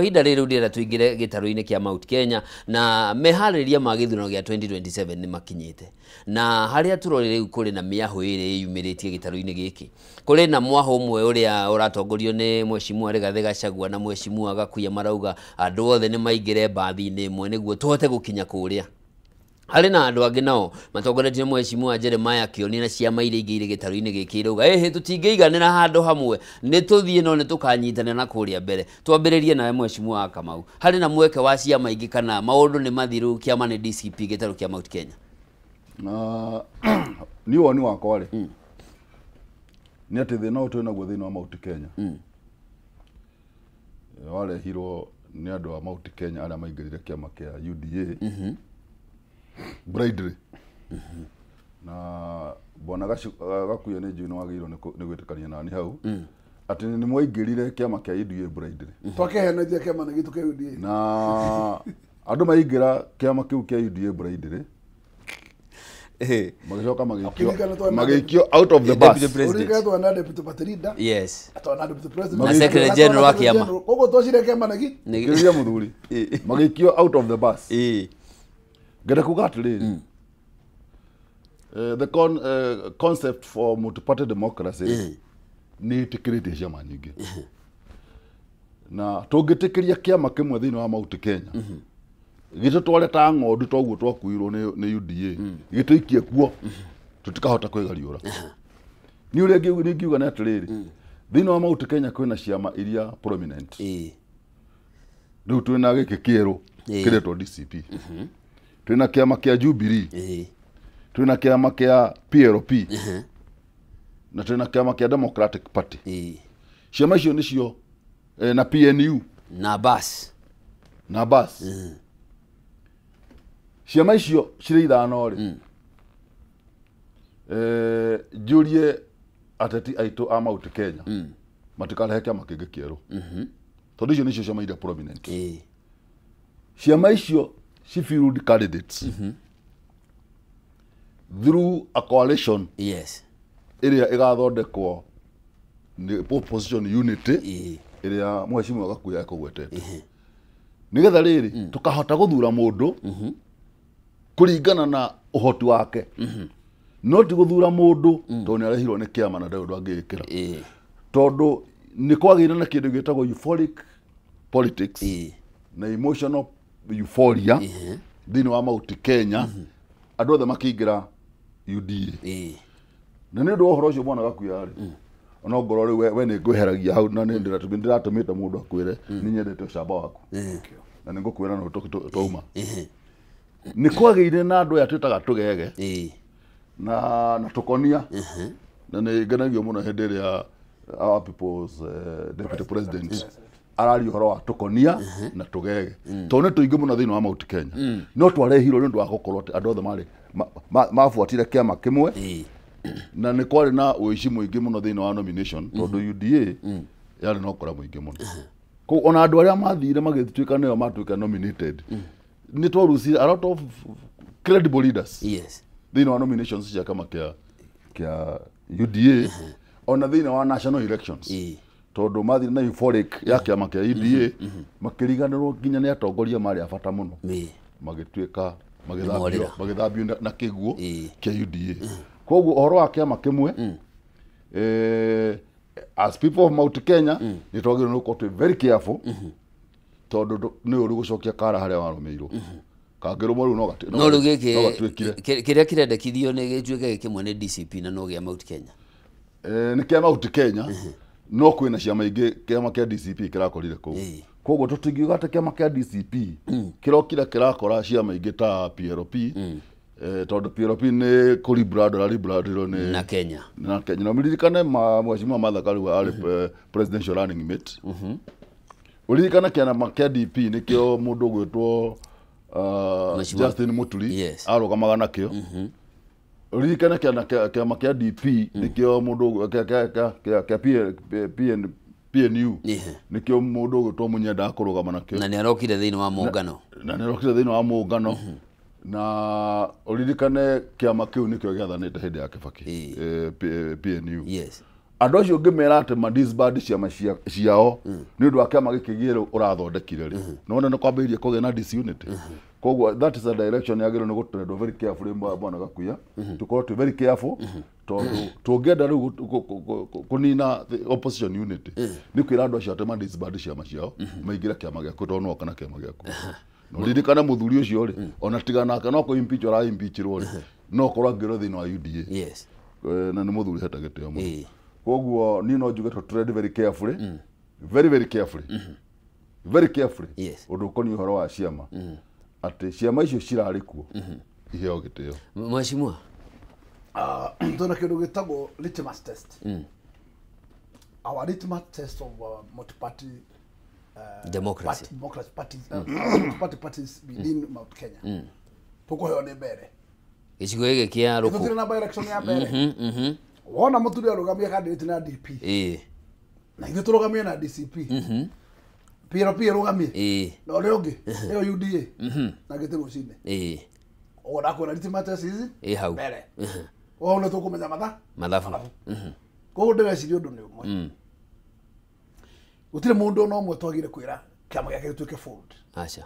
Ihinda rĩrĩ ndĩrenda tũingĩre gĩtarũ-inĩ kĩa Mount Kenya na meharĩrĩria ma gĩthurano gĩa 2027 nĩ makinyĩte, na harĩa tũrorĩ rĩu kũrĩ na mĩahũ ĩrĩ yumĩrĩtie gĩtarũ-inĩ gĩkĩ. Kũrĩ na mwahũ ũmwe ũrĩa ũratongorio nĩ Mheshimiwa Rigathĩ Gachagua na Mheshimiwa Gakuya, marauga andũ othe nĩ maingĩre mbathi-inĩ ĩmwe nĩguo tũhote gũkinya kũrĩa. Harĩ na andũ angĩ nao matongoretio nĩ Mheshimiwa Jeremiah Kioni na ciama iria ingĩ irĩ gĩtarũ-inĩ gĩkĩ irauga ĩhĩ tũtingĩiganĩra handũ hamwe, nĩ tũthiĩ no nĩ tũkanyitanĩra na kũrĩa mbere. Twambĩrĩrie nawe Mheshimiwa wa Kamau, harĩ na mweke wa ciama ingĩ kana maũndũ nĩ mathiru, kĩama nĩ DCP gĩtarũ kĩa Mount Kenya? Na niĩ woni wakwa rĩ, nĩ atĩ thĩna ũyũ twĩ naguo thĩinĩ wa Mount Kenya warehirwo nĩ andũ a Mount Kenya arĩa maingĩrire kĩama kĩa UDA blindly. Na bwana Gakuya, nĩ njũĩ nĩ wagĩrĩirwo nĩ gwĩtĩkania nani hau atĩ nĩ mwaingĩrire kĩama kĩa UDA blindly. Twakehenaithia kĩama gitũ kĩa UDA. Na andũ maingĩra kĩama kĩu kĩa UDA blindly, magĩcoka magĩikio Ũkĩririkana twana magĩikio out of the bus. Deputy President. Ũririkana twana deputy party leader, twana deputy president Na Secretary General wa kĩama. Koguo twacire kĩama nĩ gitũ. Kĩrĩria mũthuri, magĩikio out of the bus. Ngenda kuga atĩrĩrĩ, the concept for multi-party democracy nĩ ĩtĩkĩrĩtie ciama nyingĩ, na tũngĩtĩkĩria kĩama kĩmwe thĩinĩ wa Mount Kenya gĩtũtware ta ng'ondu toguo twakuirwo nĩ UDA, gĩtũikie kuo, tũtikahota kwĩgariũra. Nĩ ũrĩa ingiuga nĩ atĩrĩrĩ, thĩinĩ wa Mount Kenya kwĩna ciama iria prominent. Rĩu twĩna gĩkĩ kĩerũ kĩretwo DCP, twĩna kĩama kĩa Jubilee, twĩna kĩama kĩa PLP, na twĩna kĩama kĩa Democratic Party. Ciama icio nĩcio na PNU. Na bas. Na bas. Ciama icio cirĩ ithano rĩ, njũrie ateti aitũ a Mount Kenya matikarehe kĩama kĩngĩ kĩerũ, tondũ icio nĩcio ciama iria prominent. Ciama icio ci field candidates through a coalition ĩrĩa ĩgathondekwo nĩ opposition unity ĩrĩa Mheshimiwa Gakuya ekũgwetete, nĩgetha rĩrĩ tũkahota gũthura mũndũ kũringana na ũhoti wake, no ti gũthura mũndũ tondũ nĩ arehirwo nĩ kĩama na ndarĩ ũndũ angĩĩkĩra, tondũ nĩ kwagĩire na kĩndũ gĩtagwo euphoric politics na emotional euphoria thĩinĩ wa Mount Kenya, andũ othe makĩingĩra UDA. Na nĩ ũndũ wa ũhoro ũcio, mwana Gakuya rĩ, ona ngorwo rĩu we nĩ ngwĩheragia hau na nĩ ndĩratũmĩte mũndũ akwĩre nĩ nyendete ũcamba waku na nĩ ngũkwĩra no twauma. Nĩ kwagĩire na andũ aya twĩtaga tũgege na tũkonia, na nĩ ngenagio mũno hĩndĩ ĩrĩa our people's deputy president araria ũhoro wa tũkonia na tũgege, tondũ nĩ tũingĩ mũno thĩinĩ wa Mount Kenya, no twarehirwo nĩ ũndũ wa gũkorwo atĩ andũ othe marĩ mabuatire kĩama kĩmwe. Na nĩ kwarĩ na ũici mũingĩ mũno thĩinĩ wa nomination, tondũ UDA yarĩ na ũkora mũingĩ mũno. Koguo ona andũ arĩa mathire magĩtuĩka nĩo matuĩka nominated, nĩ twarucire a lot of credible leaders thĩinĩ wa nominations cia kĩama kĩa UDA, ona thĩinĩ wa national elections, tondũ mathire na euphoric ya kĩama kĩa UDA, makĩriganĩrwo nginya nĩ atongoria marĩ a bata mũno, magĩtuĩka magĩthambio Nĩmorĩra. Magĩthambio na kĩguo kĩa UDA. Koguo ũhoro wa kĩama kĩmwe, as people of Mount Kenya nĩ twagĩrĩirwo nĩ gũkorwo twĩ very careful, tondũ nĩ ũru gũcokia kara harĩa warũmĩirwo kangĩrũmwo rĩu no No rĩu no gĩkĩ gatuĩkire. Kĩrĩa kĩrendekithio nĩ gĩtuĩke kĩmwe nĩ DCP na no gĩa Mount Kenya. Nĩ kĩa Mount Kenya, no kwĩna ciama ingĩ kĩama kĩa DCP kĩrakorire kũu. Koguo tũtingiuga atĩ kĩama kĩa DCP kĩrokire kĩrakora ciama ingĩ ta PLP, tondũ PLP nĩ kũ rebrand rebrand nĩ Na Kenya. Na Kenya. Na mũririkane Mheshimiwa Martha Karua arĩ presidential running mate. Ũririkane kĩama kĩa DP nĩkĩo mũndũ ũgwĩtwo Justin Muturi arũgamaga nakĩo. Ũririkane kĩama kĩa DP nĩkĩo mũndũ kĩa PN PNU nĩkĩo mũndũ ũgwĩtwo Munyenda akũrũgama nakĩo. Na nĩ arokire thĩinĩ wa mũngano. Na nĩ arokire thĩinĩ wa mũngano. Na ũririkane kĩama kĩu nĩkĩo gĩathanĩte hĩndĩ ya Kibaki, PNU. Andũ acio ngĩmera atĩ ma disband ciama ciao nĩ ũndũ wa kĩama gĩkĩ gĩerũ ũrathondekire rĩ, nĩwona nĩ kwambĩrĩria kũgĩa na disunity. Koguo that is a direction yagĩrĩirwo nĩ gũtrendwo very carefully bwana Gakuya. Tũkorwo twĩ very careful tondũ tũngĩenda rĩu kũnina the opposition unity nĩ kwĩra andũ acio atĩ ma disband ciama ciao maingĩre kĩama gĩaku tondũ no kana kĩama gĩaku. No ririkana mũthuri ũcio rĩ, ona tiga nake no kũ impeach ũra impeachirwo rĩ, no korwo angĩrwo thĩinĩ wa UDA. Yes. Na nĩ mũthuri hete gĩtĩo mũno. Koguo niĩ no njuge tũ tread very carefully, very very carefully, very carefully. Yes. Ũndũ ũkoniĩ ũhoro wa ciama, atĩ ciama icio cirarĩ kuo iheo gĩtĩo. Mheshimiwa, tuna kĩndũ gĩtagwo litmus test. Our litmus test of multi-party democracy. Democracy parties, multi-party parties within Mount Kenya. Tũkũheo nĩ mbere. Gĩcigo gĩkĩ kĩa Rũkũ. Tũtirĩ na by-election ya mbere. Wona mũthuri arũgamia candidate na DP. Na ithuĩ tũrũgamie na DCP. PLP ĩrũgamie. Na ũrĩa ũngĩ ĩyo UDA. Na gĩtĩ rũcinĩ. Ũguo ndakwĩra litmus test ici hau. Mbere. Wao nĩ tũkũmenya mathabu. Koguo ndĩreciria ũndũ nĩ ũmwe. Gũtirĩ mũndũ ona ũmwe twagire kwĩra kĩama gĩake gĩtuĩke fold. Aca.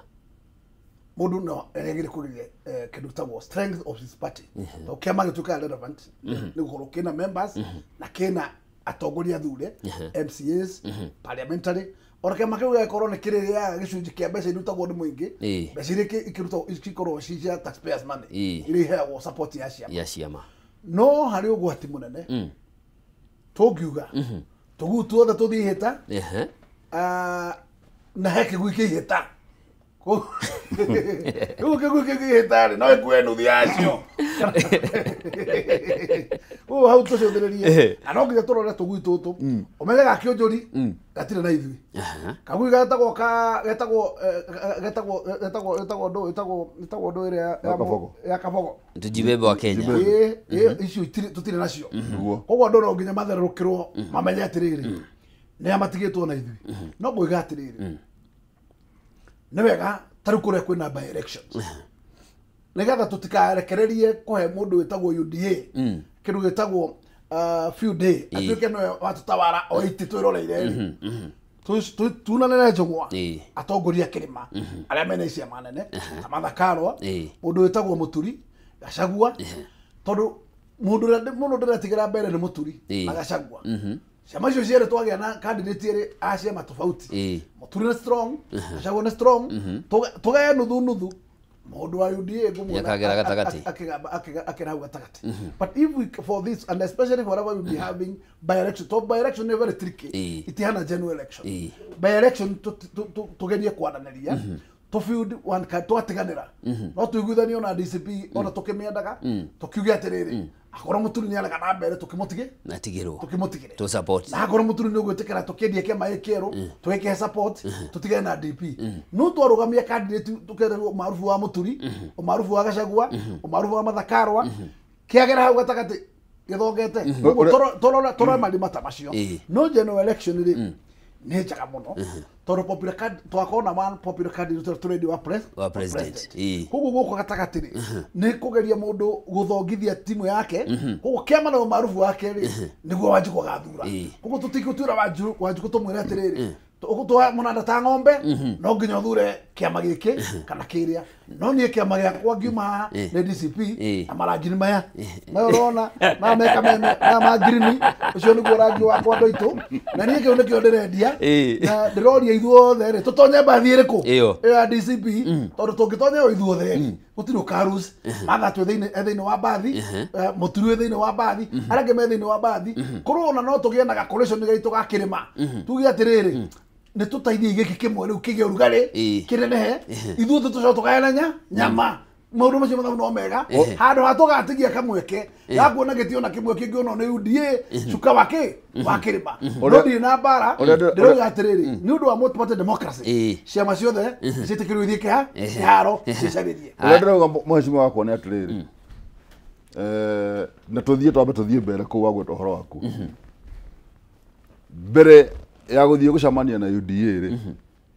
Mũndũ no agire kũgeria kĩndũ gĩtagwo strength of his party. Tondũ kĩama gĩtuĩkaga relevant nĩ gũkorwo kĩna members na kĩna atongoria athure, MCAs, parliamentary. Ona kĩama kĩu gĩgakorwo nĩ kĩrĩaga gĩcunjĩ kĩa mbeca irutagwo nĩ mũingĩ, mbeca iria ikĩrutagwo ikoragwo ci cia taxpayers money, iria iheagwo support ya ciama. Ya ciama. No harĩ ũgwati mũnene tũngiuga tũguu tuothe tũthiĩ ihĩta, na he kĩgui kĩihĩta. Rĩu kĩgui kĩihĩta rĩ, no ĩkue nuthu yacio. Ũguo hau tũcũthĩrĩrie. Na no nginya tũrore tũgui tũtũ. Ũmenye gakĩũnjũri gatirĩ na ithuĩ. Kagui getagwo getagwo getagwo getagwo getagwo ndũ getagwo ndũ ĩrĩa ya Kabogo. Tujibebe wa Kenya. Icio tũtirĩ nacio. Koguo andũ no nginya matherũkĩrwo mamenye atĩrĩrĩ nĩ amatigĩtwo na ithuĩ. No ngũiga atĩrĩrĩ, nĩ wega ta rĩu kũrĩa kwĩna by elections, nĩgetha tũtikarekererie kũhe mũndũ wĩtagwo UDA kĩndũ gĩtagwo few day atuĩke nĩwe watũtawara o itĩ twĩroreire rĩ, tunanĩre njũng'wa atongoria kĩrĩma arĩa mena ciama nene ta Martha Karua, mũndũ wĩtagwo Mũturi Gachagua, tondũ mũndũ ũrĩa mũno ndĩretigĩra mbere nĩ Mũturi na Gachagua. Ciama icio cierĩ twagĩa na candidate erĩ a ciama tofauti, Mũturi nĩ strong, Gachagua nĩ strong, tũgae nuthu nuthu. Mũndũ wa UDA ngũmuona akĩgera hau gatagatĩ. But if we for this, and especially wherever we be having by-election, to by-election nĩ very tricky, itihana general election. By-election tũgerie kwaranĩria, tũ field one card twatiganĩra, no tũiguithanio na DCP ona tũkĩmĩendaga, tũkiuge atĩrĩrĩ, akorwo Mũturi nĩ arega na mbere tũkĩmũtige, atigĩrwo, tũkĩmũtigĩre, tũ support. Na akorwo Mũturi nĩ ũgwĩtĩkĩra tũkĩendie kĩama gĩkĩ kĩerũ, tũgĩkĩhe support, tũtigane na DP. No twarũgamia candidate tũkere ũmarubu wa Mũturi, ũmarubu wa Gachagua, ũmarubu wa Martha Karua, kĩagera hau gatagatĩ gĩthongete. Ũguo tũrore marima ta macio. No general election rĩ nĩ njega mũno tondũ popular card twakorwo na one popular candidate tũrendi wa president. Koguo gũkũ gatagatĩ rĩ nĩ kũgeria mũndũ gũthongithia timu yake, koguo kĩama na ũmarubu wake rĩ nĩguo Wanjikũ agathura. Koguo tũtigũtuĩra Wanjikũ tũmwĩre atĩrĩrĩ, ũgũtũha mũnanda ta ng'ombe no nginya ũthure kĩama gĩkĩ kana kĩrĩa. No niĩ kĩama gĩakwa ngiuma haha nĩ DCP na marangi nĩ maya maya ũrona maya me kameme maya ma ngirini, ũcio nĩguo rangi wakwa andũ aitũ, na niĩ kĩu nĩkĩo ndĩrendia na ndĩroria ithuothe rĩ tũtonye mbathi ĩrĩkũ ĩyo ya DCP, tondũ tũngĩtonya ĩyo ithuothe rĩ gũtirĩ ũkarus. Martha twĩ thĩinĩ wa mbathi, Mũturi wĩ thĩinĩ wa mbathi, arĩa angĩ me thĩinĩ wa mbathi. Korwo ona no tũgĩe na gacoalition gaitũ ga kĩrĩma, tuge atĩrĩrĩ nĩ tũteithie gĩkĩ kĩmwe rĩu kĩgĩe ũrugarĩ kĩnenehe, ithuothe tũcoke tũgayane nyama. Maũndũ macio mathabu no mega handũ ha tũgatigia kamweke ga kuona gĩtĩ ona kĩmwe kĩngĩonwo nĩ UDA cuka wa kĩ wa kĩrĩma. No ndirĩ na mbara, ndĩroiga atĩrĩrĩ nĩ ũndũ wa multi-party democracy ciama ciothe ciĩtĩkĩrwo ithiĩ kĩharo cicarĩrie. Ũrĩa ndĩrauga mheshimiwa wakwa nĩ atĩrĩrĩ, na tũthiĩ twambe tũthiĩ mbere kũu wagweta ũhoro waku mbere ya gũthiĩ gũcemania na UDA rĩ,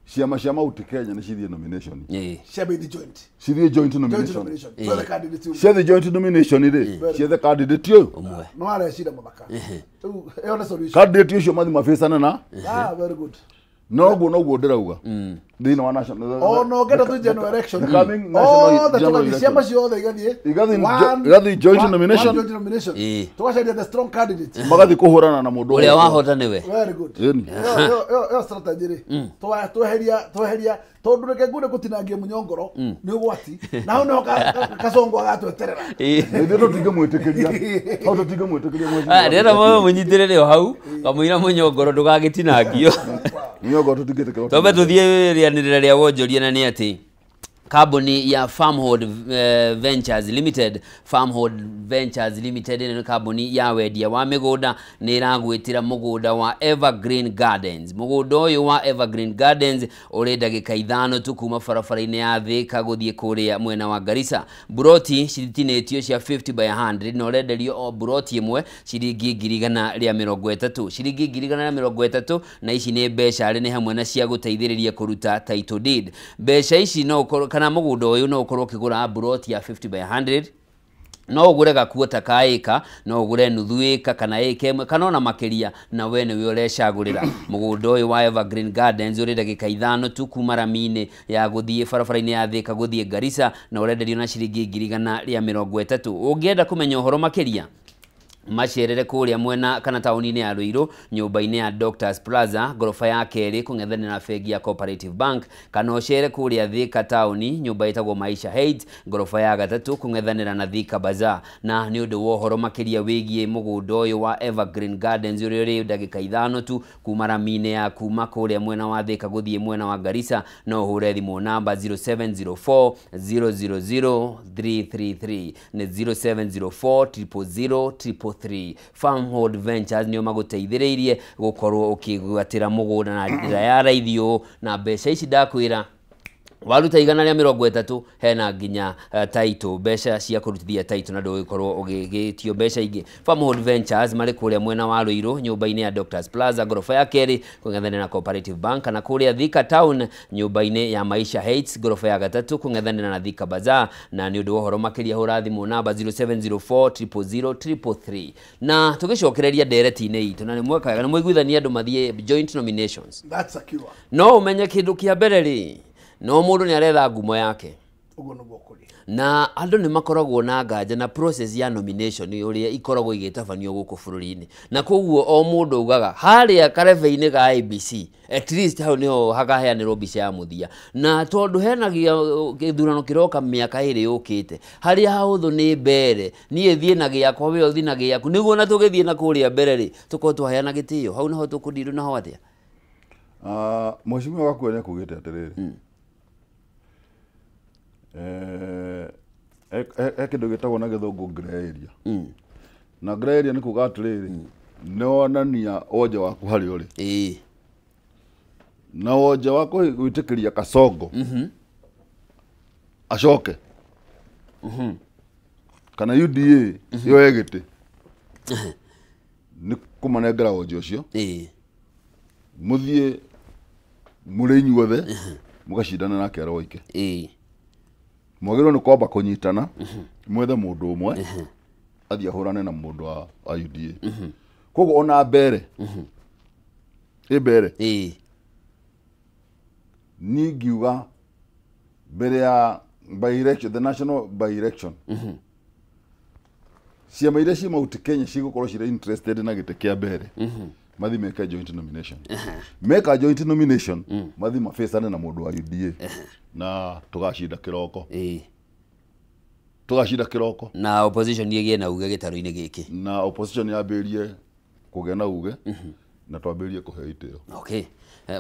Ciama cia Mount Kenya nĩ cithiĩ nomination. Ciambĩrĩrie joint. Cithiĩ joint nomination. Twethe candidate ũmwe. Ciethe joint nomination rĩ, ciethe candidate ũyũ. Ũmwe. No arecira mũthaka. Rĩu ĩyo nĩ solution. Candidate ũcio mathiĩ mabĩcane na Ah, very good. Noguo noguo ndĩrauga. Thĩinĩ wa national. Ona ũngĩenda tũthiĩ general election. The coming national Othe general tũgathiĩ ciama election. ciothe igathiĩ. Igathiĩ joint nomination. One joint nomination. Tũgacaria the strong candidate. Magathiĩ kũhũrana na mũndũ ũrĩa wahota nĩwe. Very good. Ĩni. Ĩyo strategy rĩ. Tweheria tondũ reke ngune gũtinangia mũnyongoro nĩ ũgwati. Na hau nĩho Kasongo agatweterera. Ithuĩ tũtingĩmwĩtĩkĩria. Hau tũtingĩmwĩtĩkĩria mheshimiwa. Ndĩrenda mũnyitĩrĩre o hau kamũira mũnyongoro ndũgagĩtinangio. Mũnyongoro tũtingĩtĩkĩra. Twambe tũthiĩ rĩanĩrĩra rĩa wonjoria na nĩ atĩ kambuni ya Farmhold Ventures Limited, Farmhold Ventures Limited nĩ kambuni ya wendia wa mĩgũnda nĩ ĩragwĩtĩra mũgũnda wa Evergreen Gardens. Mũgũnda ũyũ wa Evergreen Gardens ũrĩ ndagĩka 5 tu kuma barabara-inĩ ya Thika gũthiĩ kũrĩa mwena wa Garissa. Buroti citinĩtio cia 50 by 100 na ũrenderio o buroti ĩmwe ciringi 130,000. Ciringi 130,000 na ici nĩ mbeca arĩ nĩ hamwe na cia gũteithĩrĩria kũruta title deed. Mbeca ici no ũkorwo kana mũgũnda ũyũ no ũkorwo ũkĩgũra buroti ya 50 by 100, no ũgũre gakuota ka ĩka, no ũgũre nuthu ĩka kana ĩka ĩmwe kana ona makĩria, na we nĩwe ũrecagũrĩra. Mũgũnda ũyũ wa Evergreen Gardens ũrĩ ndagĩka 5 tu kuma rami-inĩ ya gũthiĩ barabara-inĩ ya Thika gũthiĩ Garissa na ũrenderio na ciringi 130,000. Ũngĩenda kũmenya ũhoro makĩria macerere kũrĩa mwena kana taũni-inĩ ya Ruiru nyũmba-inĩ ya Doctors Plaza ngoroba ya kerĩ kũng'ethanĩra na bengi ya Cooperative Bank, kana ũcere kũrĩa Thika taũni nyũmba ĩtagwo Maisha Heights ngoroba ya gatatũ kũng'ethanĩra na Thika Bazaar. Na nĩ ũndũ wa ũhoro makĩria wĩgiĩ mũgũnda ũyũ wa Evergreen Gardens ũrĩa ũrĩ ndagĩka 5 tu kuma rami-inĩ ya kuma kũrĩa mwena wa Thika gũthiĩ mwena wa Garissa, no ũhũre thimũ namba 0704 000 333 nĩ 0704 000 333. Farmhold Ventures nĩo magũteithĩrĩirie gũkorwo ũkĩgwatĩra mũgũnda na njĩra ya raithi ũũ, na mbeca ici ndakwĩra waruta 130 hena nginya title, mbeca cia kũrutithia title na ndũgũkorwo ũgĩgĩtio mbeca ingĩ. Farmhold Ventures marĩ kũrĩa mwena wa Ruiru nyũmba-inĩ ya Doctors Plaza ngoroba ya kerĩ kũng'ethanĩra na Cooperative Bank, kana kũrĩa Thika Town nyũmba-inĩ ya Maisha Heights ngoroba ya gatatũ kũng'ethanĩra na Thika Bazaar. Na nĩ ũndũ wa ũhoro makĩria hũra thimũ namba 0704 000 333. Na tũgĩcokereria ndereti-inĩ itũ na nĩ mwekaga nĩ mwaiguithania andũ mathiĩ joint nominations. That's secure. No ũmenye kĩndũ kĩa mbere rĩ, no mũndũ nĩ aretha ngumo yake. Ũguo nĩguo kũrĩ. Na andũ nĩ makoragwo na nganja na process ya nomination ũrĩa ikoragwo igĩtabanio gũkũ bũrũri-inĩ, na koguo o mũndũ augaga harĩa karebe-inĩ ga ABC at least hau nĩho hakaheanĩrwo mbica ya mũthia. Na tondũ hena gĩthurano kĩroka mĩaka ĩrĩ yũkĩte, harĩa hahũthũ nĩ mbere, niĩ thiĩ na gĩakwa we ũthiĩ na gĩaku, nĩguo na tũgĩthiĩ na kũrĩa mbere rĩ tũkorwo twaheana gĩtĩo, hau naho tũkũndirwo naho atĩa? Mheshimiwa Gakuya nĩakugĩte atĩrĩrĩ, he kĩndũ gĩtagwo na gĩthũngũ grey area. Na grey area nĩ kuga atĩrĩrĩ, nĩ wonania wonje waku harĩa ũrĩ. Na wonje waku gwĩtĩkĩria Kasongo acoke kana UDA yoe gĩtĩ nĩ kũmanengera wonje ũcio, mũthiĩ mũrĩ inyuothe mũgacindana nake aroike. Mwagĩrĩirwo nĩ kwamba kũnyitana mwethe mũndũ ũmwe athiĩ ahũrane na mũndũ wa UDA. Koguo ona mbere ĩ mbere niĩ ngiuga mbere ya by election, the national by election, ciama iria ciĩ Mount Kenya cigũkorwo cirĩ interested na gĩtĩ kĩa mbere mathi meke joint nomination. Meka joint nomination mathi mabĩcane na mũndũ wa UDA na tũgacinda kĩroko. Tũgacinda kĩroko. Na opposition ĩgĩe na uge gĩtarũ-inĩ gĩkĩ. Na opposition yambĩrĩrie kũgĩa na uge na twambĩrĩrie kũheo itĩo. Okay.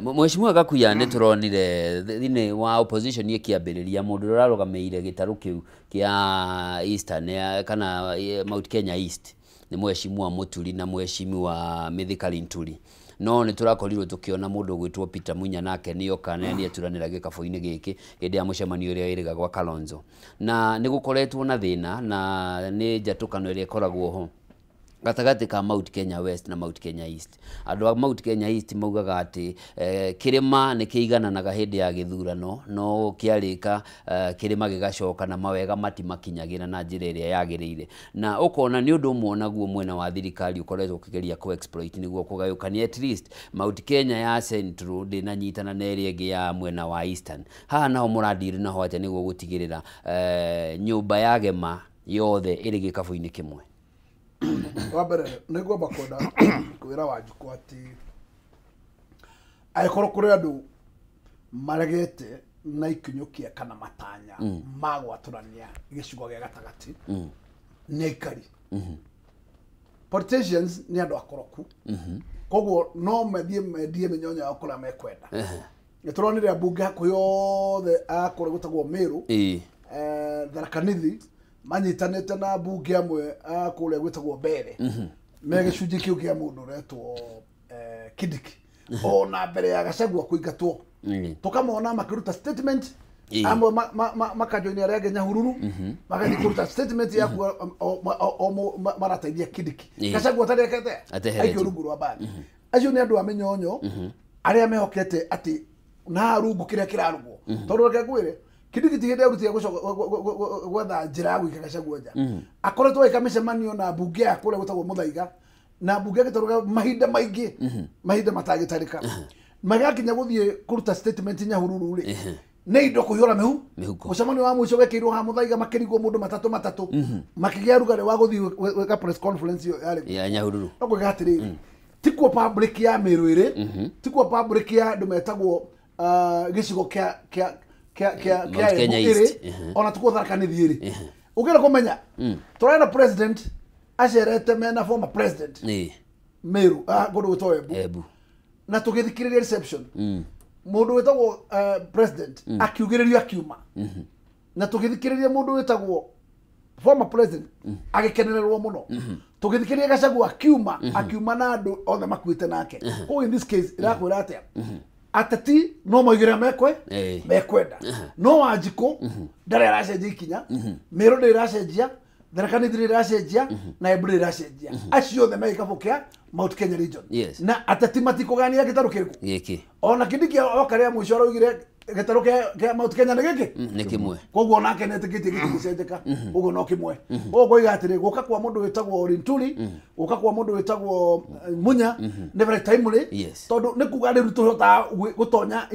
Mheshimiwa Gakuya nĩ tũronire thĩinĩ wa opposition ĩkĩambĩrĩria mũndũ ũrĩa ũrarũgamĩrĩire gĩtarũ kĩu kĩa Eastern kana Mount Kenya East nĩ Mheshimiwa Muturi na Mheshimiwa Mithika Linturi. No nĩ tũrakorirwo tũkĩona mũndũ ũgwĩtwo Peter Munya nake nĩoka na nĩeturanĩra gĩkabũ-inĩ gĩkĩ hĩndĩ ya mũcemanio ũrĩa wĩrĩga gwa Kalonzo. Na nĩ gũkoretwo na thĩna na nĩ njatũkano ĩrĩa ĩkoragwo ho gatagatĩ ka Mount Kenya West na Mount Kenya East. Andũ a Mount Kenya East maugaga atĩ kĩrĩma nĩ kĩigananaga hĩndĩ ya gĩthurano, no kĩarĩka kĩrĩma gĩgacoka na mawega matimakinyagĩra na njĩra ĩrĩa yagĩrĩire. Na ũkona nĩ ũndũ ũmwe onaguo mwena wa thirikari ũkoretwo ũkĩgeria kũ exploit nĩguo kũgayũkania at least Mount Kenya ya Central ndĩnanyitana na ĩrĩa ĩngĩ ya mwena wa Eastern. Haha naho mũradiri naho atĩa nĩguo gũtigĩrĩra nyũmba ya Gema yothe ĩrĩ gĩkabũ-inĩ kĩmwe? Wa mbere nĩ ngwamba kwenda kwĩra Wanjikũ atĩ angĩkorwo kũrĩ andũ maregete na ikinyũkia kana matanya ma gwatũrania gĩcigo gĩa gatagatĩ nĩ aikari. Politicians nĩ andũ akoroku, koguo no mathiĩ mendie mĩnyonyo yao kũrĩa mekwenda. Nĩ tũronire ambunge hakuhĩ othe a kũrĩa gwĩtagwo Meru, Tharaka Nithi, manyitanĩte na mbunge amwe a kũrĩa gwĩtagwo Mbere, me gĩcunjĩ kĩu kĩa mũndũ ũretwo Kindiki, ona mbere ya Gachagua kũingatwo tũkamona makĩruta statement, amwe makajoini arĩa angĩ Nyahururu, magathiĩ kũruta statement ya kuga o marateithia Kindiki. Gachagua atarĩkete aikio rungu rwa mbathi. Acio nĩ andũ a mĩnyonyo arĩa mehokete atĩ na rungu kĩrĩa kĩrarugwo, tondũ reke ngwĩre Kindiki ti hĩndĩ arutire gwetha njĩra ya gũikia Gachagua nja, akoretwo agĩka mĩcemanio na mbunge ya kũrĩa gwĩtagwo Mũthaiga na mbunge ya Gĩtarũ mahinda maingĩ, mahinda matangĩtarĩka, magakinya gũthiĩ kũruta statement Nyahururu rĩ, nĩ indo kũihũra mĩhuko. Mũcemanio wa mũico wekĩirwo ha Mũthaiga, makĩrigwo mũndũ matatũ matatũ, makĩgĩa rugarĩ wa gũthiĩ gwĩka press conference ĩyo yarĩ ya Nyahururu. No ngwĩka atĩrĩrĩ, ti kuo public ya Meru ĩrĩ, ti kuo public ya andũ metagwo gĩcigo kĩa kĩa kĩa kĩa kĩa ĩrĩ, ona tukuo Tharaka Nithi ĩrĩ. Ũngĩenda kũmenya tũrarĩ na president acerete mena former president Meru kũndũ gwĩtwo Embu, na tũgĩthikĩrĩria reception, mũndũ wĩtagwo president akiugĩrĩrio akiuma, na tũgĩthikĩrĩria mũndũ wĩtagwo former president agĩkenererwo mũno, tũgĩthikĩrĩria Gachagua akiuma, akiuma na andũ othe makuĩte nake. Koguo in this case ĩrakwĩra atĩa? Ateti no maugire mekwenda, no Wanjikũ ndarĩ aracenjia ikinya, Meru ndĩrĩ ĩracenjia, Tharaka Nithi ndĩrĩ ĩracenjia, na Embu ndĩrĩ ĩracenjia. Acio othe me gĩkabũ kĩa Mount Kenya region. Na ateti matikũgania gĩtarũ kĩrĩkũ gĩkĩ. Ona Kindiki oka rĩa mũico araugire gĩtarũ kĩa Mount Kenya nĩ gĩkĩ nĩ kĩmwe, koguo nake nĩetĩkĩtie gĩtingĩcenjeka, ũguo no kĩmwe. Koguo ngoiga atĩrĩ, gũka kwa mũndũ wĩtagwo Linturi, gũka kwa mũndũ wĩtagwo Munya nĩ very timely, tondũ nĩ kuga rĩu tũhotaga gũtonya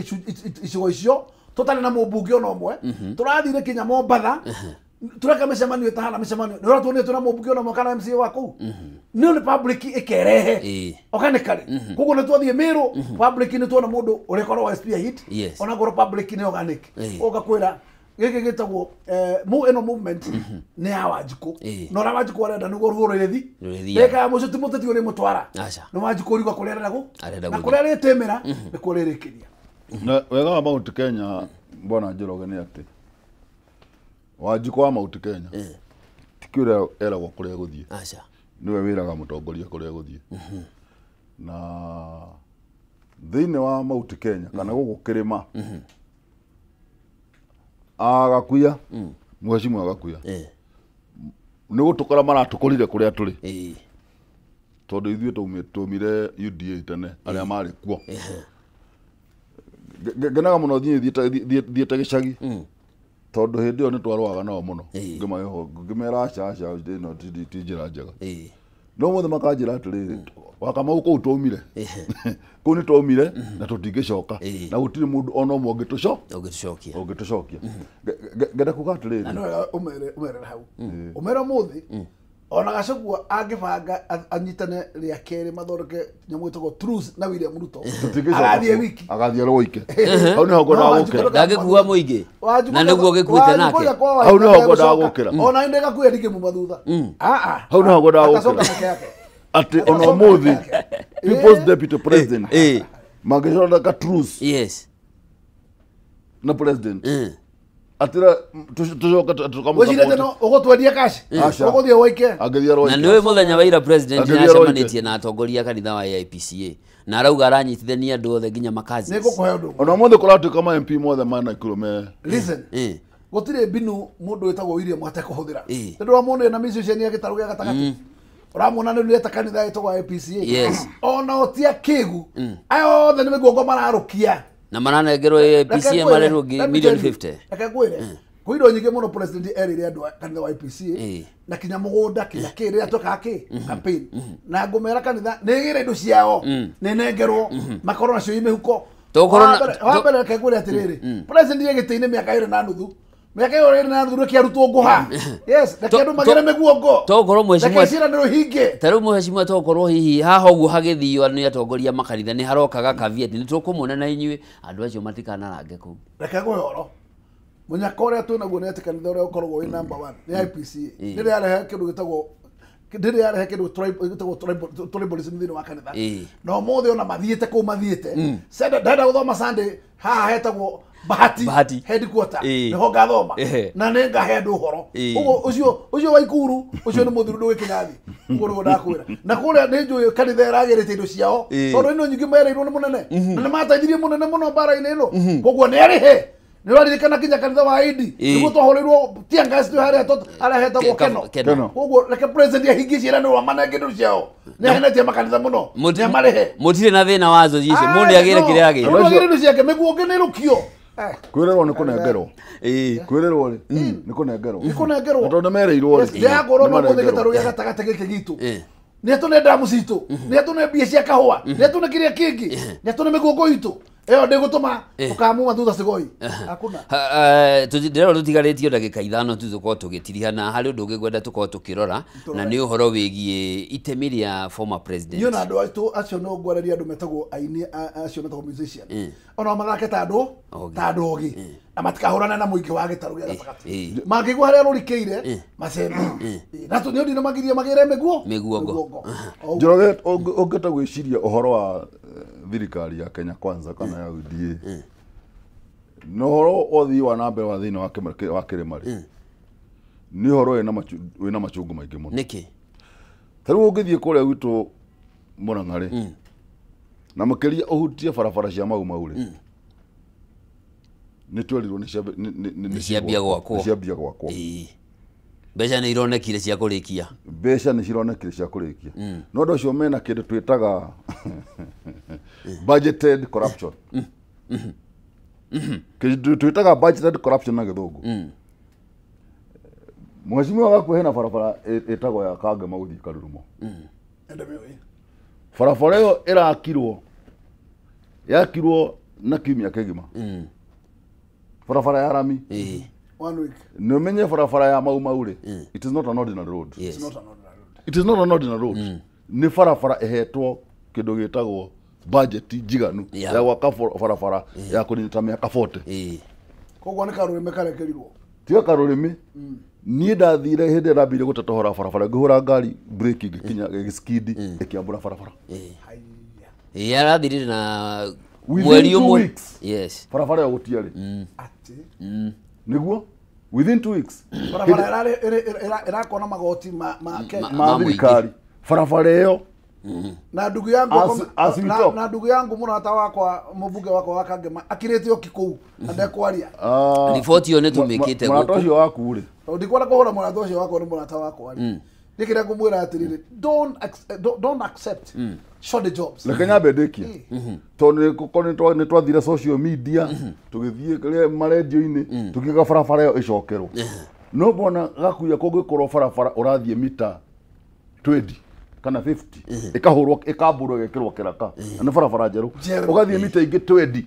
icigo icio tũtarĩ na mũmbunge ona ũmwe. Tũrathire kinya Mombatha, tureka mĩcemanio ĩtahana mĩcemanio, nĩ ũratuonire twĩna mũmbunge ona ũmwe kana MCA wa kũu, nĩ nĩ public ĩkerehe organically. Koguo nĩ twathiĩ Meru public nĩ tuona mũndũ ũrĩkorwo wa spearhead, ona ngorwo public nĩ organic. Ũgakwĩra gĩkĩ gĩtagwo ĩno movement nĩ ya Wanjikũ, na ũrĩa Wanjikũ arenda nĩguo ruo rũrĩthi ndagĩka ya mũico ti mũteti ũrĩmũtwara, nĩ Wanjikũ ũrigwa kũrĩa arenda na kũrĩa arĩtĩmĩra nĩkuo rĩrĩkĩria. Na wega wa Mount Kenya bwana Njoroge nĩ atĩ Wanjikũ wa Mount Kenya ti kĩũrĩa eragwo kũrĩa gũthiĩ, nĩwe wĩraga mũtongoria kũrĩa gũthiĩ. Na thĩinĩ wa Mount Kenya kana gũkũ kĩrĩma, Agakuya mheshimiwa Gakuya nĩ gũtũkora maratũkorire kũrĩa tũrĩ, tondũ ithuĩ twaumire UDA tene arĩa marĩ kuo. Ngenaga mũno thiĩte gĩcagi, tondũ hĩndĩ ĩyo nĩ twarũaga nao mũno, ngĩmera aca aca ĩno ti njĩra njega. No mothe makanjĩra atĩrĩrĩ, Wakamau kũu twaumire, kũu nĩ twaumire na tũtingĩcoka, na gũtirĩ mũndũ ona ũmwe ũngĩtũcokia. Ngenda kuga atĩrĩrĩ, na nĩ wega ũmerere hau, ũmere ũmũthĩ ona Gachagua angĩbanga anyitane rĩa kerĩ mathondeke nyamũ ĩtagwo truce na William Ruto, agathiĩ wiki, agathiĩ rwoike. Hau nĩho ngwendaga gũkĩra, ndangĩkua mũingĩ, na nĩguo gĩkuĩte nake. Hau nĩho ngwendaga gũkĩra, ona nĩ ndĩgakuĩa ndingĩmuma thutha. Hau nĩho ngwendaga gũkĩra atĩ ona ũmũthĩ People's Deputy President mangĩthondeka truce yes na president atira tucoka tukamũcirete no ũgũtwendia cash ũgũthiĩ woike na nĩwe mũthenya wa ira president nĩacemanĩtie na atongoria kanitha wa AIPCA na arauga aranyitithania andũ othe nginya makazi. Nĩ ngũkũhe ũndũ ona ũmũthĩ kũratuĩka ma MP mothe ma Nakuru me listen gũtirĩ mbinu mũndũ wĩtagwo William atekũhũthĩra tondũ wa mũndũ na mĩcicio ya gĩtarũ gĩa gatagatĩ Ũramuona nĩ rĩeta kanitha ĩtagwo IPCA. Yes. Ona otia kĩgu. Aya othe nĩ mĩguongo mararũkia. Na maranengerwo APCA marerwo million 50. Reke ngwĩre. Kwĩ indo nyingĩ mũno president erĩire andũ a kanitha wa IPCA na kinya mũgũnda kinya kĩ rĩrĩa twekaga kĩ campaign. Na ngũmera kanitha nĩ ĩgĩre indo ciao nĩ nengerwo makorwo nacio i mĩhuko. Wa mbere reke ngwĩre atĩrĩrĩ, president e gĩtĩ-inĩ mĩaka 2.5. Mĩaka ĩyo 2.5 reke arutwo ngũha. Yes, reke andũ magĩre mĩguongo. Tokorwo mheshimiwa reke ciĩranĩro hinge. Ta rĩu mheshimiwa tokorwo hihi haha ũguo hagĩthio nĩ atongoria makanitha nĩ harokaga caveat nĩ tũkũmona na inyuĩ andũ acio matikanarange kũu. Reke ngũhe ũhoro. Mũnyaka ũrĩa twĩnaguo nĩ atĩ kanitha ũrĩa ũkoragwo wĩ number 1 nĩ IPCA. Rĩrĩa yarehe kĩndũ gĩtagwo ndĩrĩ yarehe kĩndũ gĩtagwo tribalism thĩinĩ wa kanitha. Na ũmũthĩ ona mathiĩte kũu mathiĩte. Ndenda gũthoma Sunday haha hetagwo Bahati headquarter niho ngathoma na nĩ ngahe andũ ũhoro. Ũguo ũcio wa Ikuru ũcio nĩ mũthiru ndũgĩkinya thĩ. Ũguo nĩguo ndakwĩra. Na kũrĩa nĩ njũĩ kanitha ĩragĩrĩte indo ciao tondũ indo nyingĩ mereirwo nĩ mũnene na nĩ mateithirie mũnene mũno mbara-inĩ ĩno. Koguo nĩ arĩhe. Nĩ ũraririkana kinya kanitha wa Idi nĩguo twahũrĩirwo tear gas twĩ harĩa harĩa hetagwo Keno. Koguo reke president ahingie ciĩranĩro amanenge indo ciao. Nĩ ahenetie makanitha mũno. Nĩ amarĩhe. Mũtirĩ na thĩna wa association. Mũndũ agĩre kĩrĩa agĩre. Mũndũ agĩre indo ciake mĩguongo nĩ ĩrũkio. Kwĩrĩrwo nĩ kũnengerwo. Kwĩrĩrwo rĩ nĩ kũnengerwo. Nĩ kũnengerwo. Tondũ nĩmereirwo rĩ. Ndĩragũrwo no mũthĩ gĩtarũ gĩa gatagatĩ gĩkĩ gitũ. Nĩ atũne ndamu citũ. Nĩ atũne mbia cia kahũa. Nĩ atũne kĩrĩa kĩngĩ. Nĩ atũne mĩguongo itũ. Ĩyo ndĩgũtũma tũkamuma thutha cigoi. Hakuna. Ndĩrona tũtigarĩtio ndagĩka 5 tu tũkorwo tũgĩtiriha na harĩ ũndũ ũngĩ ngwenda tũkorwo tũkĩrora na nĩ ũhoro wĩgiĩ itemi rĩa former president. Niĩ ona andũ aitũ acio no ngwarĩria andũ metagwo aini acio metagwo musician. Ona mathake ta andũ ogĩ na matikahũrane na mũingĩ wa gĩtarũ gĩa gatagatĩ. Mangĩigua harĩa rũrikĩire macembe. Na nĩ ũndũ magirie magĩre mĩguongo. Njoroge ũngĩta gwĩciria ũhoro wa thirikari ya Kenya Kwanza kana ya UDA na ũhoro ũthii wa na mbere wa thĩinĩ wa kĩrĩma rĩ nĩ ũhoro wĩna machungu maingĩ mũno. Nĩkĩ? Ta rĩu ũngĩthiĩ kũrĩa gwitũ Murang'a rĩ na makĩria ũhutie barabara cia Mau Mau rĩ nĩ twerirwo nĩ ciambia gwakwo. Ciambia gwakwo. Mbeca nĩ ironekire cia kũrĩkia. Mbeca nĩ cironekire cia kũrĩkia. No andũ acio mena kĩndũ twĩtaga budgeted corruption. Kĩndũ twĩtaga budgeted corruption na gĩthũngũ. Mheshimiwa gakuhĩ na barabara ĩtagwo ya Kangema gũthiĩ Karurumo. Barabara ĩyo ĩrakirwo yakirwo na kiumia kĩgima. Barabara ya rami. 1 week. Nĩ ũmenye barabara ya Mau Mau rĩ, it is not an ordinary road. Yes. It's not an ordinary road. It is not an ordinary road. Nĩ barabara ĩhetwo kĩndũ gĩtagwo budget njiganu ya gwaka barabara ya kũnina mĩaka 40. Koguo nĩ karũrĩmĩ karekerirwo. Tiga karũrĩmĩ. Niĩ ndathire hĩndĩ ĩrĩa ndambire gũteta ũhoro wa barabara ngĩhũra ngari brake ngĩkinya gĩskidi ĩkĩambũra barabara. Yarathirire na mweri ũmwe. Yes. Barabara ĩyo gũtiarĩ. Atĩ. Nĩguo within 2 weeks barabara ĩrakona magoti ma Kenya ma thirikari barabara ĩyo na ndugu yangu na ndugu yangu mũrata wakwa mũmbunge wakwa wa Kangema akirĩte oki kũu na ndekwaria. Riboti ĩyo nĩ tũmĩkĩte gũkũ. Mũrata ũcio waku rĩ tondũ ndikwenda kũhũra mũrata ũcio wakwa nĩ mũrata wakwa rĩ nĩ kĩrĩa ngũmwĩra atĩrĩrĩ, don't accept shoddy jobs. Reke nyambe ndĩkie tondũ nĩ twathire social media tũgĩthiĩ marendio-inĩ tũkiuga barabara ĩyo ĩcokerwo. No mbona gakuia kũngĩkorwo barabara ũrathiĩ mita 20 kana 50 ĩkahũrwo ĩkambũrwo ĩgekĩrwo kĩraka na nĩ barabara njerũ ũgathiĩ mita ingĩ 20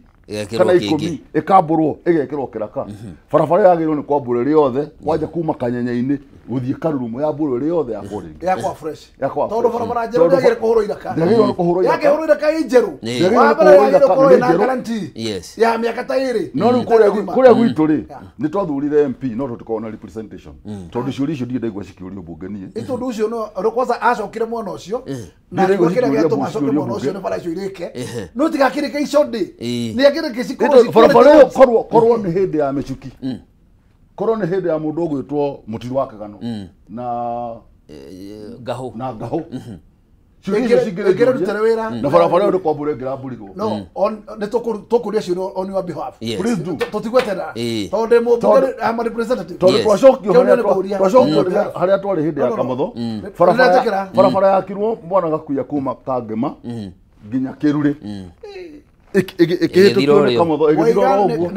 kana 10 ĩkambũrwo ĩgekĩrwo kĩraka. Barabara yagĩrĩirwo nĩ kwambũrwo ĩrĩ yothe kwanja kuma Kanyenya-inĩ gũthiĩ Karurumo yambũrwo ĩrĩ yothe yakwo rĩngĩ yakwa fresh tondũ barabara njerũ ndĩagĩrĩire kũhũrwo iraka ndĩagĩrĩirwo kũhũrwo iraka yakĩhũrwo iraka ĩ njerũ wa mbere yagĩrĩirwo gũkorwo ĩna guarantee ya mĩaka ta 2. No rĩu kũrĩa gwitũ rĩ nĩ twathurire MP no tũtikorwo na representation tondũ ciũria icio ndirĩ ndaigua cikĩũrio mbunge niĩ. Ĩ tondũ ũcio no kwanza acokire mwena ũcio na kĩrĩa gĩatũma acoke mwena ũcio nĩ bara icio irĩke no tigakĩrĩke icondĩ nĩ akĩrĩke cikorwo barabara ĩyo korwo nĩ hĩndĩ ya mĩcuki korwo nĩ hĩndĩ ya mũndũ ũgwĩtwo Mũtiru wa Kagano na Ngahũ na Ngahũ Ĩngĩrutire wĩra na barabara ĩyo ndĩkwambũra ĩngĩrambũrirwo. No, on nĩ tũkũria ciũria on your behalf. Please do. Tũtigweterera. Tondũ ndĩ mũmbunge, I'm a representative. Tondũ twacokio harĩa twarĩ hĩndĩ ya Kamotho, barabara yakirwo mwana Gakuya kuma Kangema nginya Kĩrurĩ. Ĩkĩhĩtũkio nĩ Kamotho ĩgĩthira oro ũguo.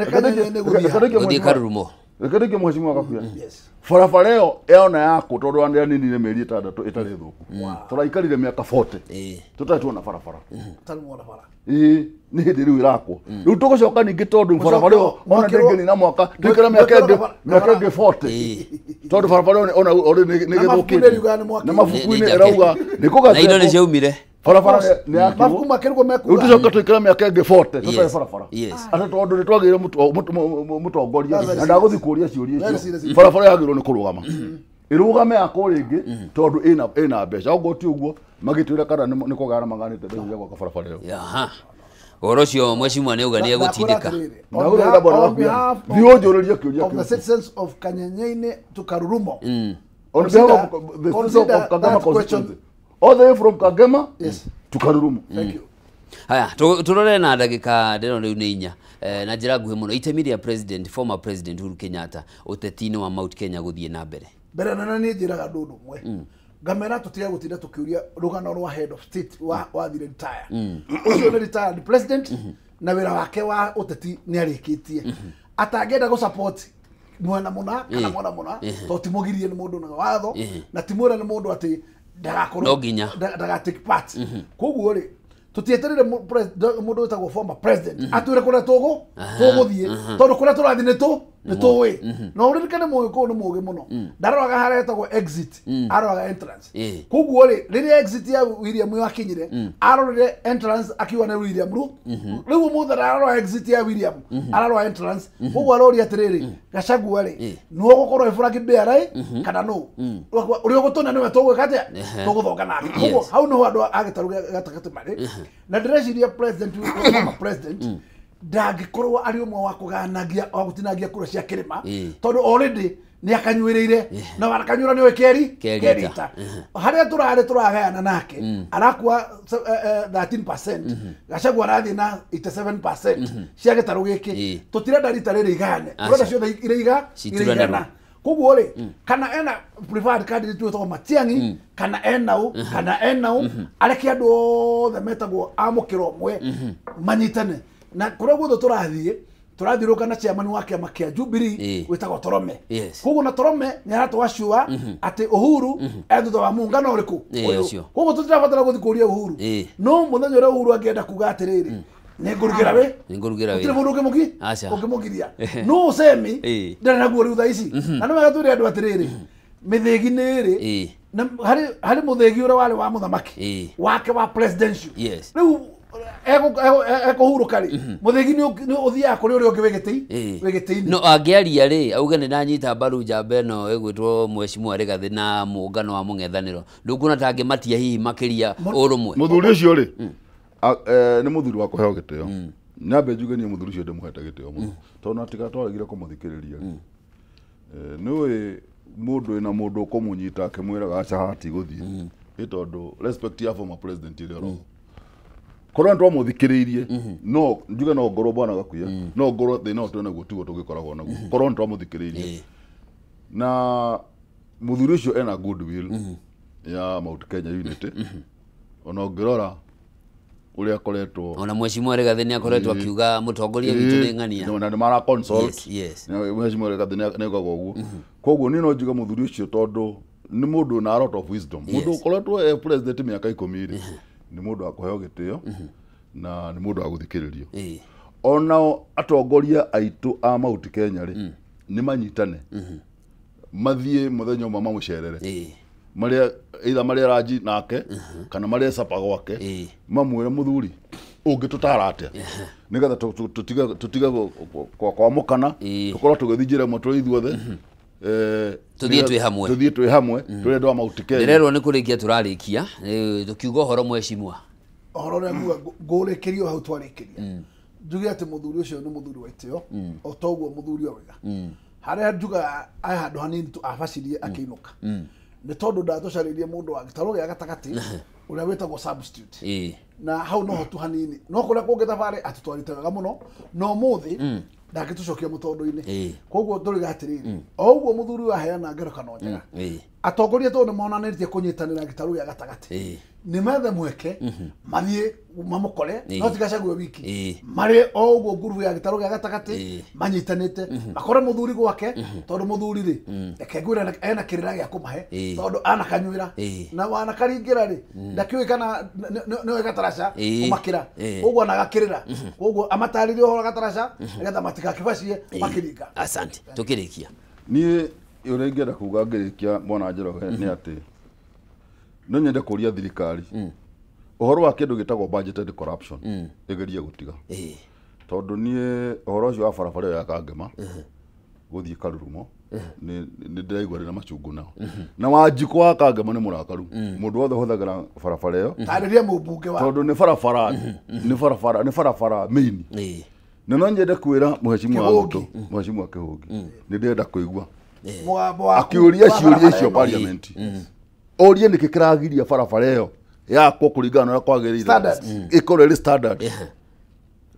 Gũthiĩ Karurumo. Reke ndĩkie mheshimiwa Gakuya. Barabara ĩyo yona yakwo tondũ yaninire mĩeri 6 ĩtarĩ thũku. Tũraikarire mĩaka 40. Tũtarĩ tuona barabara. Tũtarĩ muona bara. Ĩĩ nĩ hĩndĩ rĩu ĩrakwo. Rĩu tũgũcoka ningĩ tondũ barabara ĩyo ona ndĩngĩnina mwaka tũikare mĩaka ĩngĩ 40. Tondũ barabara ĩyo ona nĩ gĩthũkĩte. Na mabuku-inĩ ĩrauga nĩ kũgathekwo. Na indo nĩ ciaumire. Barabara nĩ yakirwo. Mabuku makĩrwo mekuga. Rĩu tũcoka tũikare mĩaka ĩngĩ 40 tũtarĩ barabara. Atĩ tondũ nĩ twagĩire mũtongoria na ndagũthiĩ kũũria ciũria icio. Barabara yagĩrĩirwo nĩ kũrũgama. Ĩrũgame yakwo rĩngĩ tondũ ĩna mbeca. Okorwo ti ũguo magĩtwĩra kana nĩ kũgayana maganĩte mbeca cia gwaka barabara ĩyo. Ũhoro ũcio mheshimiwa nĩ auga nĩ egũtindĩka. Thiĩ ũnjũrĩrie kĩũria kĩu. Of the citizens of Kanyenyeini to Karurumo. On behalf of the citizens of Kangema constituency. All the way from Kangema to Karurumo. Thank you. Haya, turore na ndagĩka ndĩrona rĩu nĩ inya na njĩra nguhĩ mũno itemi rĩa president, former president Uhuru Kenyatta ũteti-inĩ wa Mount Kenya gũthiĩ na mbere. Mbere nene niĩ njĩraga andũ ũndũ ũmwe. Ngamera tũtige gũtinda tũkĩũria rũgano rwa head of state wa thire retire. Ũcio nĩ retired president na wĩra wake wa ũteti nĩ arĩkĩtie. Atangĩenda gũ support mwena mũna kana mwena mũna tondũ ti mũgirie nĩ mũndũ na watho na ti mwĩre nĩ mũndũ atĩ ndagakorwo ndaga take part. Koguo rĩ tutieterere mũndũ wĩtagwo former president atwĩre kũrĩa tũgũthiĩ tondũ kũrĩa tũrathiĩ nĩ tũĩ. Na ũririkane Mũgĩkũyũ nĩ mũũgĩ mũno, ndaroraga harĩa hetagwo exit, aroraga entrance. Koguo rĩ rĩrĩa exit ya William yakinyire arorire entrance akiuga nĩ William rĩu ũmũthĩ ndararora exit ya William, ararora entrance. Koguo aroria atĩrĩrĩ, Gachagua rĩ nĩwe ũgũkorwo wĩ flag bearer kana nũ ũrĩa ũgũtũna nĩwe tũgwĩka atĩa, tũgũthonga nake. Koguo hau nĩho andũ a gĩtarũ gatagatĩ marĩ. Na ndĩreciria president former president ndangĩkorwo arĩ ũmwe wa kũganagia wa gũtinangia kura cia kĩrĩma tondũ already nĩ akanyuĩrĩire na akanyuĩra nĩwe kerita. Harĩa tũrarĩ tũragayana nake arakua 13%, Gachagua arathiĩ na 87% cia gĩtarũ gĩkĩ. Tũtirenda rita rĩrĩ igane, tũrenda ciothe irĩigana. Koguo rĩ kana ena preferred candidate wĩtagwo Matiang'i kana enau kana enau areke andũ othe metagwo a mũkĩra ũmwe manyitane. Na kũrĩa guothe tũrathiĩ tũrathiũrũrũka na chairman wa kĩama kĩa Jubilee wĩtagwo Torome. Koguo na Torome nĩ aratwacua atĩ Uhuru e thutha wa muungano ũrĩkũ ũyũ. Koguo tũtirabatara gũthiĩ kũũria Uhuru. No mũthenya ũrĩa Uhuru angĩenda kuga atĩrĩrĩ nĩngũrugĩra wĩ gũtirĩ mũndũ ũngĩmũgiria. No ũcemi ndarĩ naguo rĩu thaa ici. Na nĩ wega twĩre andũ atĩrĩrĩ mĩthĩgi nĩ ĩrĩ na harĩ mũthĩgi ũrĩa warĩ wa mũthamaki wake wa presidential. Rĩu ekũhurũka rĩ mũthĩgi nĩ ũthiaga kũrĩ ũrĩa ũngĩ wĩ gĩtĩ-inĩ. No angĩaria rĩ auge nĩ ndanyita mbaru njamba ĩno ĩgwĩtwo mheshimiwa Rigathĩ na mũngano wa mũng'ethanĩro, ndũkuona ta angĩmatia hihi makĩria ũrũmwe? Mũthuri ũcio rĩ nĩ mũthuri wa kũheo gĩtĩo. Nyambe njuge niĩ mũthuri ũcio ndĩmũhete gĩtĩo mũno tondũ na tiga twaregire kũmũthikĩrĩria. Nĩũĩ mũndũ wĩna mũndũ ũkũmũnyita akĩmwĩraga aca haha tigũthiĩ, nĩ tondũ respect ya former president ĩrĩa oroho. Korwo nĩ twamũthikĩrĩirie no njuge no ngorwo bwana Gakuya no ngorwo thĩna ũyũ twĩnaguo tiguo tũgĩkoragwo naguo korwo nĩ twamũthikĩrĩirie. Na mũthuri ũcio ena goodwill ya Mount Kenya Unity. Ona ũngĩrora ũrĩa akoretwo ona mheshimiwa Rigathĩ nĩ akoretwo akiuga mũtongoria witũ nĩ ng'ania na nĩ mara consult. Mheshimiwa Rigathĩ nĩ augaga ũguo. Koguo niĩ no njuge mũthuri ũcio tondũ nĩ mũndũ na a lot of wisdom. Mũndũ ũkoretwo e president mĩaka 10 rĩ nĩ mũndũ wa kũheo gĩtĩo na nĩ mũndũ wa gũthikĩrĩrio. Onao atongoria aitũ a Mount Kenya rĩ nĩ manyitane mathiĩ mũthenya ũmwe mamũcerere marĩa either marĩa ranji nake kana marĩa sapa gwake mamwĩre mũthuri ũngĩtũtara atĩa nĩgetha tũtige kwamũkana tũkorwo tũgĩthiĩ njĩra ĩmwe tũrĩ ithuothe. Tuthiĩ twĩ hamwe, tuthiĩ twĩ hamwe tũrĩ andũ a Mount Kenya. Ndĩrerwo nĩ kũrĩkia tũrarĩkia tũkiuga ũhoro mheshimiwa ũhoro ũrĩa nguga ngũrĩkĩrio hau twarĩkĩria njuge atĩ mũthuri ũcio nĩ mũthuri wa itĩo o ta ũguo mũthuri auga. Harĩa njugaga he handũ hanini tu abacirie akĩinũka. Nĩ tondũ ndatũcarĩirie mũndũ wa gĩtarũ gĩa gatagatĩ ũrĩa wĩtagwo substitute. Na hau noho tu hanini. No kũrĩa kũngĩ thabarĩ atũtwarĩte wega mũno. Na ũmũthĩ ndangĩtũcokia mũtondo-inĩ. Koguo tũriga atĩrĩrĩ, o ũguo mũthuri waheana ngerekano njega. Atongoria tondũ nĩmonanĩtie kũnyitanĩra gĩtarũ gĩa gatagatĩ. Nĩ methe mweke mathiĩ mamũkore no ti Gachagua wiki. Marĩ o ũguo ngurubu ya gĩtarũ gĩa gatagatĩ manyitanĩte makore mũthuri gwake tondũ mũthuri rĩ reke ngwĩre ena kĩrĩra gĩa kũmahe tondũ anakanyuĩra na wanakaringĩra rĩ ndakĩũĩ kana nĩoĩ gataraca kũmakĩra koguo anagakĩrĩra koguo amatarĩrie ũhoro gataraca nĩgetha matigakĩbacie makĩringa. Asante. Tũkĩrĩkia niĩ ũrĩa ingĩenda kuga ngĩrĩkia mwana Njoroge nĩ atĩ no nyende kũria thirikari ũhoro wa kĩndũ gĩtagwo budgeted corruption ĩgerie gũtiga tondũ niĩ ũhoro ũcio wa barabara ĩyo ya Kangema gũthiĩ Karurumo nĩ ndĩraigua ndĩna machungu nao na Wanjikũ wa Kangema nĩ mũrakaru mũndũ wothe ũhũthagĩra barabara ĩyo tarĩria mũmbunge wa tondũ nĩ barabara nĩ barabara main na no nyende kwĩra mũhecimu wa Ruto mũhecimu wa Kĩhũngi nĩ ndĩrenda kũigua akĩũria ciũria icio parliament orie nĩkĩ kĩragiria barabara ĩyo yakwo kũringana na ũrĩa kwagĩrĩire ĩkorwo ĩrĩ standard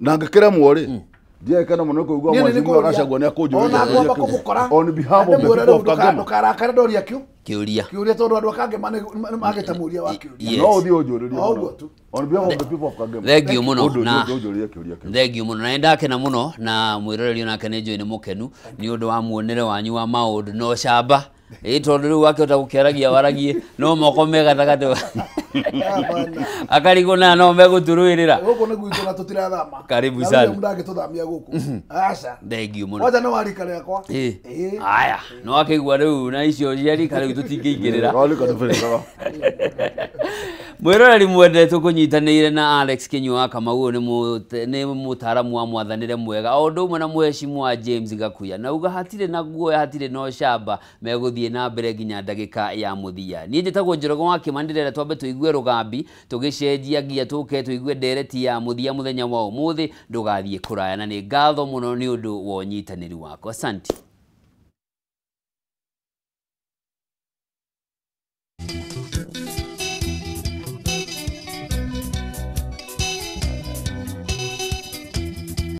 na ngĩkĩremwo rĩ ndiagĩkena mũno kũigua mheshimiwa Gachagua nĩ akũnjũria on behalf of the people of Kangema ndũkarakare ndoria kĩũria kĩũria tondũ andũ a Kangema nĩ magĩte mũũria wa kĩũria no ũthiĩ ũnjũrĩrie mũno on behalf of the people of Kangema. Thank you mũno na ũnjũrĩrie kĩũria kĩu. Thank you mũno na nĩndakena mũno na mwĩroreri onake nĩ njũĩ nĩ mũkenu nĩ ũndũ wa muonere wanyu wa maũndũ no camba tondũ rĩu wakĩhota gũkĩaragia waragie no moko me gatagatĩ akarigwo na no megũtũrũĩrĩra gũkũ nĩ gwitũ na tũtirathama. Karibu sana. Ndangĩtũthamia gũkũ aca. Thank you mũno. Kwanja nĩ wa rika rĩakwa. Aya no akĩigua rĩu na icio cia rika rĩu tũtingĩingĩrĩra. Mwĩroreri mwende tũkũnyitanĩire na Alex Kinyua wa Kamau nĩ mũtaaramu wa mwathanĩre mwega o ũndũ ũmwe na mũheshimu wa James Gakuya na uga hatirĩ na guoya hatirĩ na ũcamba megũthiĩ na mbere nginya ndagĩka ya mũthia. Niĩ njĩtagwo Njoroge wa Kĩmani ndĩrenda twambe tũigue rũgambi tũgĩcenjia nginya tũke tũigue ndereti ya mũthia mũthenya wa ũmũthĩ ndũgathiĩ kũraya na nĩ ngatho mũno nĩ ũndũ wa ũnyitanĩri waku. Asante.